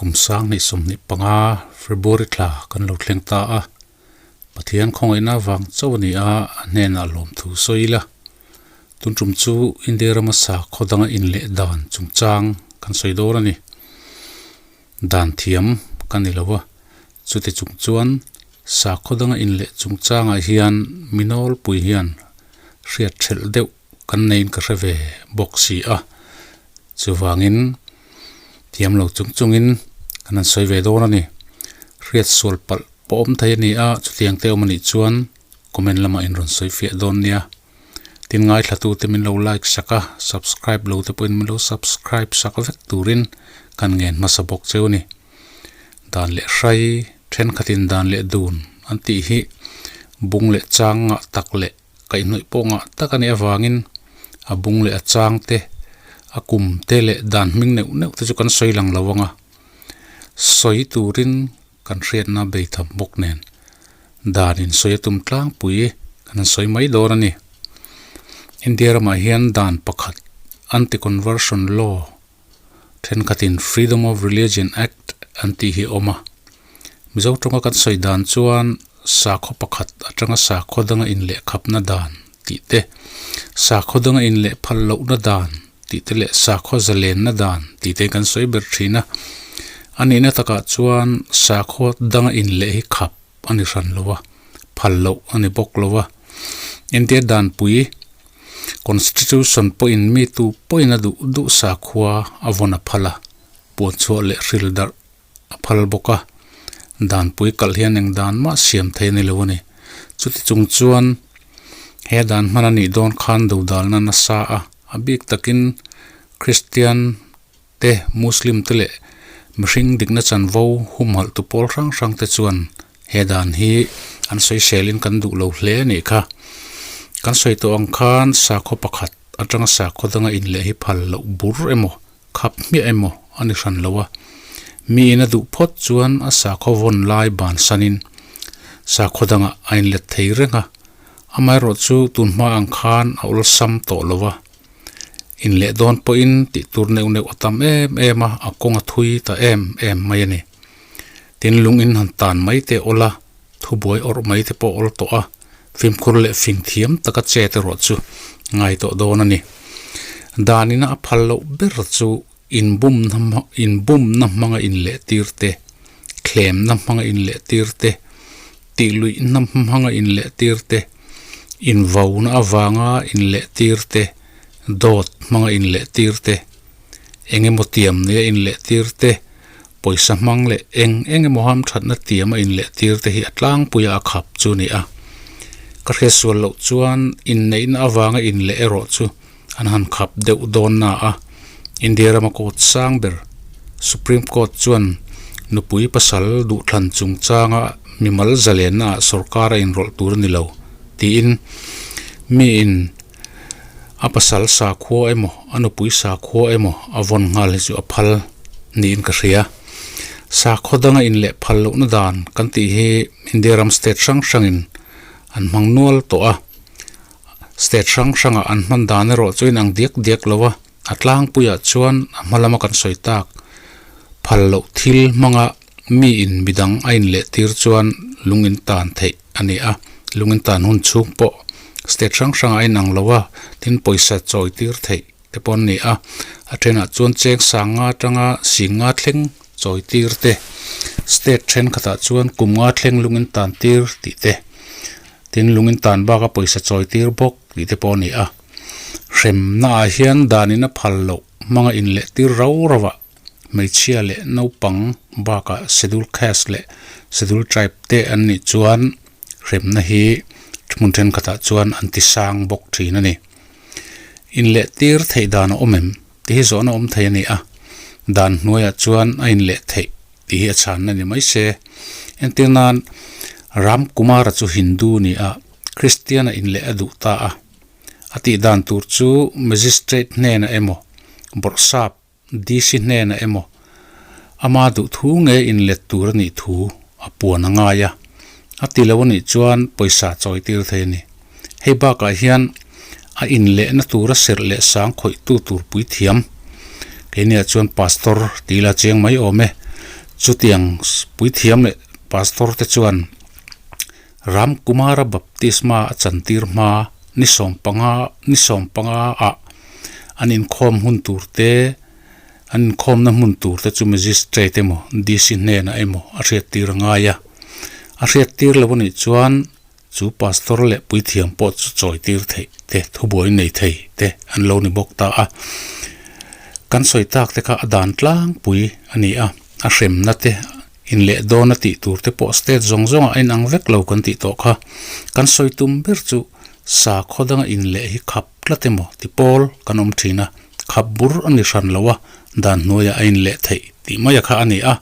Kum 2025 February thla kan lo thleng ta a, Pathian khawngaihna vang chauh a ni a, a hnenah lawmthu sawi ila. Tun tum chu India rama sakhaw danga inleh dan chungchang kan sawi dawn a ni. Dan thiam ka ni lo a, chuti chung chuan sakhaw danga inleh chungchangah hian mi nawlpui hian hriat thelh deuh kan neiin ka hre ve bawk si a, chuvangin thiam lo chung chungin kan han sawi ve dawn a ni. Hriat sual palh pawh awm thei a ni a, chutiang te awm a nih chuan comment lamah in rawn sawi fiah dawn nia. Tin ngaithlatute min lo like sak a, subscribe lo te pawhin min lo subscribe sak vek turin kan ngen hmasa bawk cheu a ni. Dan leh hrai thenkhatin dan leh dun an tih hi bung leh chang ngah tak leh Kaihhnawih pawh ngah tak a nih avangin a bung leh a chang te, a kum te leh dan hming neuh neuh te chu kan sawi lang lo ang a, sawi turin kan hriatna bei tham bawk nen danin sawi a tum tlangpui kan han sawi mai dawn a ni. India ramah hian dan pakhat Anti-Conversion Law thenkhatin Freedom of Religion Act an tih hi a awm a. Mizo tawnga kan sawi dan chuan sakhaw pakhat atanga sakhaw danga inlehkhapna dan tih te, sakhaw danga inlehphal lohna dan tih te leh sakhaw zalenna dan tih te kan sawi ber thin a. A nihna takah chuan sakhaw danga inleh hi khap a ni hran lo a, phal loh a ni bawk lo a. India danpui Constitution pawhin mi tu pawhin a duh duh sakhua a vawn a phal a, puan chhuah leh hril darh a phal bawk a, danpui kalh hian eng dan mah siam thei a ni lo a ni. Chuti chung chuan he dan hman a nih dawn khan dodalna nasa a, a bik takin Kristian te, Muslim te leh mihring dikna chanvo humhalh tu pawl hrang hrang te chuan he dan hi an sawi selin kan duh lo hle a nih kha. Kan sawi tawh ang khan sakhaw pakhat atanga sakhaw danga inleh hi phal loh bur emaw khap hmiah emaw a ni hran lo a, miin a duh phawt chuan a sakhaw vawn lai bansanin sakhaw dangah a inlet thei reng a, amaherawhchu tun hma ang khan a awlsam tawh lo a. Inleh dawn pawhin tih tur neuh neuh a tam em em a, a kawng a thui ta em em mai a ni. Tin lung in han tan mai te awl a, thubuai awrh mai te pawh awl tawh a, fimkhur leh fing thiam taka chet erawh chu ngai tawh dawn a ni. Danina a phal loh ber chu inbumna inbumna hmanga inleh tir te, thlemna hmanga inleh tir te, tihluihna hmanga inleh tir te, invauna avanga inleh tir te, dawt hmanga inleh tir te, eng emaw tiam nia inleh tir te, pawisa hmang leh eng eng emaw hamthatna tiam a inleh tir te hi a tlangpuia a khap chu a ni a. Ka hriatsual loh chuan inneihna avanga inleh erawh chu an han khap deuh dawn na a, India rama court sang ber Supreme Court chuan nupui pasal duhthlan chungchanga mimal zalenna ah sorkar a inrawlh tur a ni lo tiin miin a pasal sakhua emaw a nupui sakhua emaw a vawn nghal hi chu a phal niin ka hria. Sakhaw danga inleh phal lohna dan kan tih hi India ram state hrang hrangin an hmang nual tawh a. State hrang hrangah an hman dan erawh chu inang diak diak lo a, a tlangpuiah chuan a hma lama kan sawi tak phal loh thil hmanga mi in midang a inleh tir chuan lung in tan theih a ni a, lung in tan hun chhung pawh state hrang hrangah a inang lo a, tin pawisa chawi tir theih te pawh an ni a, a thenah chuan cheng sang nga atanga sing nga thleng chawi tir te, state thenkhatah chuan kum nga thleng lung in tan tir tih te. Tin, lungin tan baka pawisa chawi tir bawk tih te pawh a ni a. Hremna ah hian danin a phal loh hmanga inleh tir rau rau ah hmeichhia leh naupang bakah schedule caste leh schedule tribe te an nih chuan hremna hi hmun thenkhatah chuan an ti sang bawk thin a ni. Inleh tir theih dan a awm em tih hi zawhna awm thei a ni a, dan hnuaiah chuan a inleh theih tih hi a chhanna ni mai se. Entir nan Ram Kumara chu Hindu ni a, Kristian a inleh a duh ta a. A tih dan tur chu Magistrate hnenah emaw, Bawrhsap, DC hnenah emaw ama duh thu nge inlet tur a nih thu a puan a ngai a. A ti lo a nih chuan pawisa chawi tir thei a ni. Hei bakah hian a inlehna tura serh leh sang khawihtu tur puithiam, keiniah chuan Pastor tih ila chiang mai awm e. Chutiang puithiam leh pastor te chuan Ram Kumara baptisma a chantir hma ni sawmpanga ni sawmpanga ah an inkhawm hun tur te an inkhawmna hmun tur te chu magistrate emaw DC hnenah emaw a hriattir a ngai a. A hriattir lo anih chuan chu pastor leh puithiam pawh chu chawitir theih te thubuai nei thei te an lo ni bawk ta a. Kan sawi tak te kha a dan tlangpui a ni a, a hremna te inleh dawn a tih tur te pawh state zawng zawngah a inang vek lo kan tih tawh kha. Kan sawi tum ber chu sakhaw danga inleh hi khap tlat emaw ti pawl kan awm thin a, khap bur a ni hran lo a, dan hnuaiah a inleh theih tih mai a kha a ni a.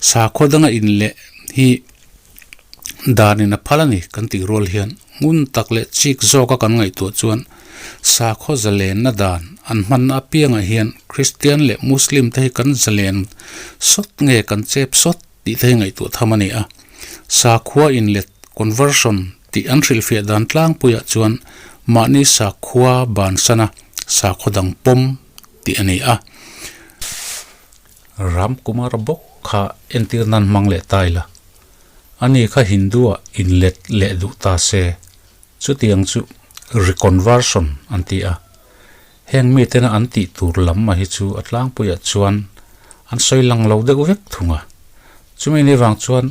Sakhaw danga inleh hi danin a phal a ni kan tih rual hian ngun tak leh chik zawka kan ngaihtuah chuan sakhaw zalenna dan an hmanna apiangah hian Kristian leh Muslim te hi kan zalen sawt nge kan chep sawt tih te hi ngaihtuah tham a ni a. Sakhua inlet, conversion, tih an hrilhfiah dan tlangpuiah chuan mahni sakhua bansana sakhaw dang pawm tih a ni a. Ram Kumar bawk kha entir nan hmang leh ta ila. Ani kha Hindu-ah inlet leh duh ta se, chutiang chu reconversion an ti a. Heng mitena an tih tur lam a hi chu a tlangpuiah chuan an sawi lang lo deuh vek thung a. Chumi ni vang chuan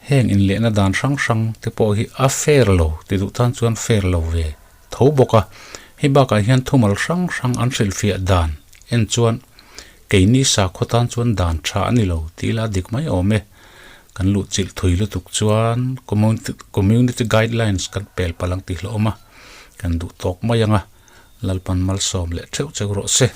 heng inlehna dan hrang hrang te pawh hi a fair lo ti duh tan chuan fair lo ve tho bawk a. Hei bakah hian thumal hrang hrang an hrilhfiah dan en chuan Keini sakhaw tan chuan dan tha a ni lo tih ila dik mai awm e. Kan luh chilh thui lutuk chuan community guidelines kan pel palh ang tih hlawh awm a, kan duh tawk mai ang a, Lalpan malsawm leh theuh cheu rawh se.